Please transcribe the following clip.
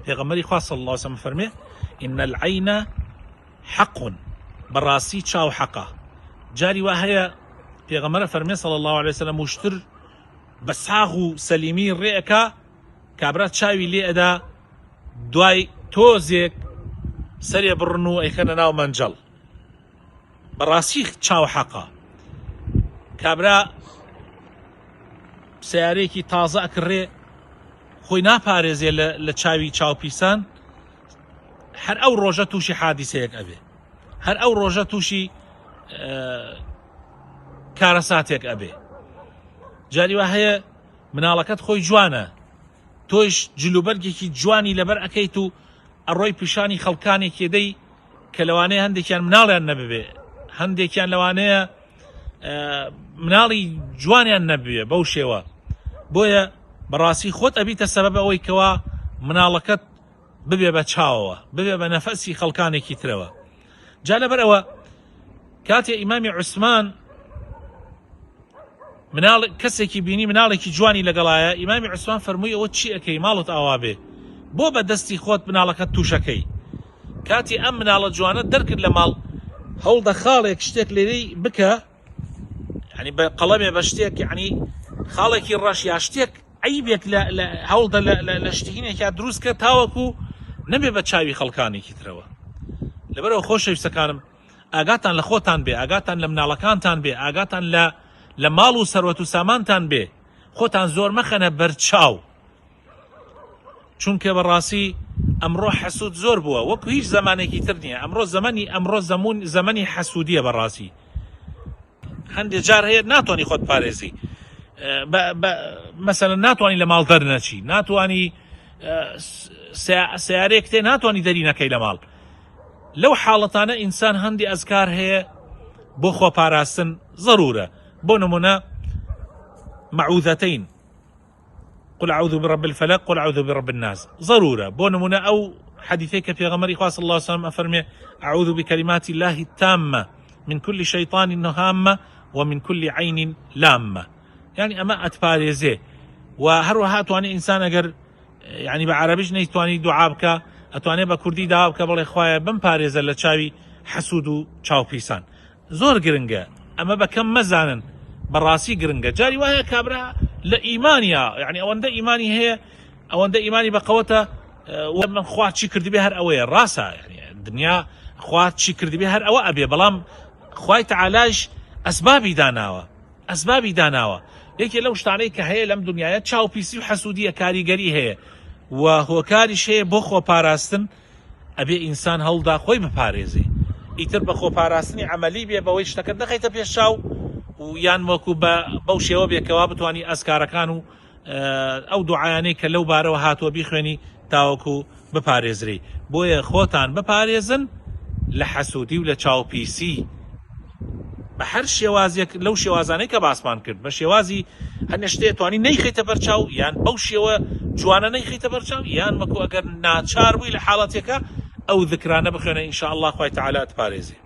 پێغەمبەری خوا صلی اللە علیه وسلم فەرمێ ان العین حق بەڕاستی چاو حەقە جاری وا هەیە پێغەمبەرە فەرمێ صلی اللە علیه وسلم وشتر بە ساغ و سەلیمی ڕێ ئەکا کابرا چاوی لێ ئەدا دوای تۆزێک سەرێ بڕن و ئەیخەنە ناو مەنجەڵ بەڕاستی چاو حەقە کابرا سیارەیەکی تازە ئەکڕێ خۆی ناپارێزێ لە چاوی چاوپیسان هەر ئەو ڕۆژە تووشی حادیسەیەک ئەبێ هەر ئەو ڕۆژە تووشی کارەساتێک ئەبێ جاری وا هەیە مناڵەکەت خۆی جوانە تۆیش جلوبەرگێکی جوانی لەبەر ئەکەیت و ئەڕۆی پیشانی خەڵکانێکی دەی کە لەوانەیە هەندێکیان مناڵیان نەببێ هەندێکیان لەوانەیە مناڵی جوانیان نەبێ بەو شێوە بۆیە بەڕاستی خۆت ئەبیتە سەبەب ئەوەی کەوا مناڵەکەت ببێ بە چاوەوە ببێ بە نەفەسی خەڵکانێکی ترەوە جا لەبەر ئەوە کاتێ ئیمامی عوسمان مناڵ کەسێکی بینی مناڵێکی جوانی لەگەڵایە ئیمامی عوسمان فەرمووی ئەوە چی ئەکەی ماڵت ئاوا بێ بۆ بە دەستی خۆت مناڵەکەت تووشەکەی کاتی ئەم مناڵە جوانە دەرکرد لە ماڵ هەوڵدە خاڵێک شتێک لێرەی بکە ینی بە قەڵەمێ بە شتێک یعنی خاڵێکی ڕەش یا شتێک عیبێک لە هەوڵدە لە شتینێکیا دروست کە تاوەکو نەبێ بە چاوی خەڵکانێکی ترەوە لەبەرەوە خۆشەویستەکانم ئاگاتان لە خۆتان بێ ئاگاتان لە مناڵەکانتان بێ ئاگاتان لە لە ماڵ و سەروەت و سامانتان بێ خۆتان زۆر مەخەنە بەرچاو چونکە بەڕاستی ئەمڕۆ حەسوود زۆر بووە وەکو هیچ زمانێکی تر نییە ئەمڕۆ زمانی ئەمڕۆ زەمون زمانی حەسوودیە بەڕاستی هەندێک جار هەیە ناتوانانی خۆت پارێزی مەسەلەن ناتوانانی لە ماڵ دەرنەچی ناتوانانی سیارێک تێ ناتوانانی دەری نەکەی لە ماڵ لەو حاڵەتانە ئینسان هەندی ئەزکار هەیە بۆ خۆپاراستن زەرورە بۆ نمونە معوذەتین قل اعوذ برب الفلق قل اعوذ برب الناس ضرورە بۆ نمونە ئەو حەدیثەی کە پێغەمبەری خوا صلی الله علیه وسلم ئەفەرمێ اعوذ بکلمات الله التامة من كل شيطان هامة ومن كل عين لامة یعنی ئەمە ئەتپارێزێ و هەروەها توانی ئینسان ئەگەر یعنی بە عەرەبیش نەیتوانی دوعا بکە ئەتوانێ بە کوردی داوا بکە بڵێ خوایە بم پارێزە لە چاوی حەسود و چاوپیسان زۆر گرنگە ئەمە بە کەم مەزانن بەڕاستی گرنگە جاری وایە کابرا لە ئیمانیا یعنی ئەوەندە ئیمانی هەیە ئەوەندە ئیمانی بەقەوەتە من خوا چی کردبێ هەر ئەوەیە ڕاستە دنیا خوا چی کردبێ هەر ئەوە ئەبێ بەڵام خوای تەعالاش ئەسبابی داناوە ئەسبابی داناوە یەکێ لەو شتانەی کە هەیە لەم دنیاە چاوپیسی و حەسوودیە کاریگەری هەیە و هۆکاریش هەیە بۆ خۆپاراستن ئەبێ ئینسان هەوڵدا خۆی بپارێزێ ئیتر بە خۆپاراستنی عەمەلی بێ بەوەی شتەکەت نەخەیتە پێش چاو و یان وەکو بە بەو شێوە بێ کەوا بتانی ئەزکارەکان و ئەو دوعایانەی کە لەو بارەوە هاتووە بیخوێنی تاوەکو بپارێزری بۆیە خۆتان بپارێزن لە حەسوودی و لە چاوپیسی بە هەر شێوازێک لەو شێوازانەی کە باسمان کرد بە شێوازی هەنێ شتێ توانی نەیخەیتە بەرچاو یان بەو شێوە جوانە نەیخەیتە بەرچاو یان وەکو ئەگەر ناچار بووی لە حاڵەتێکە ئەو ذکرانە بخوێنە ان شاء الله خوای تعالی ئەتپارێزێ.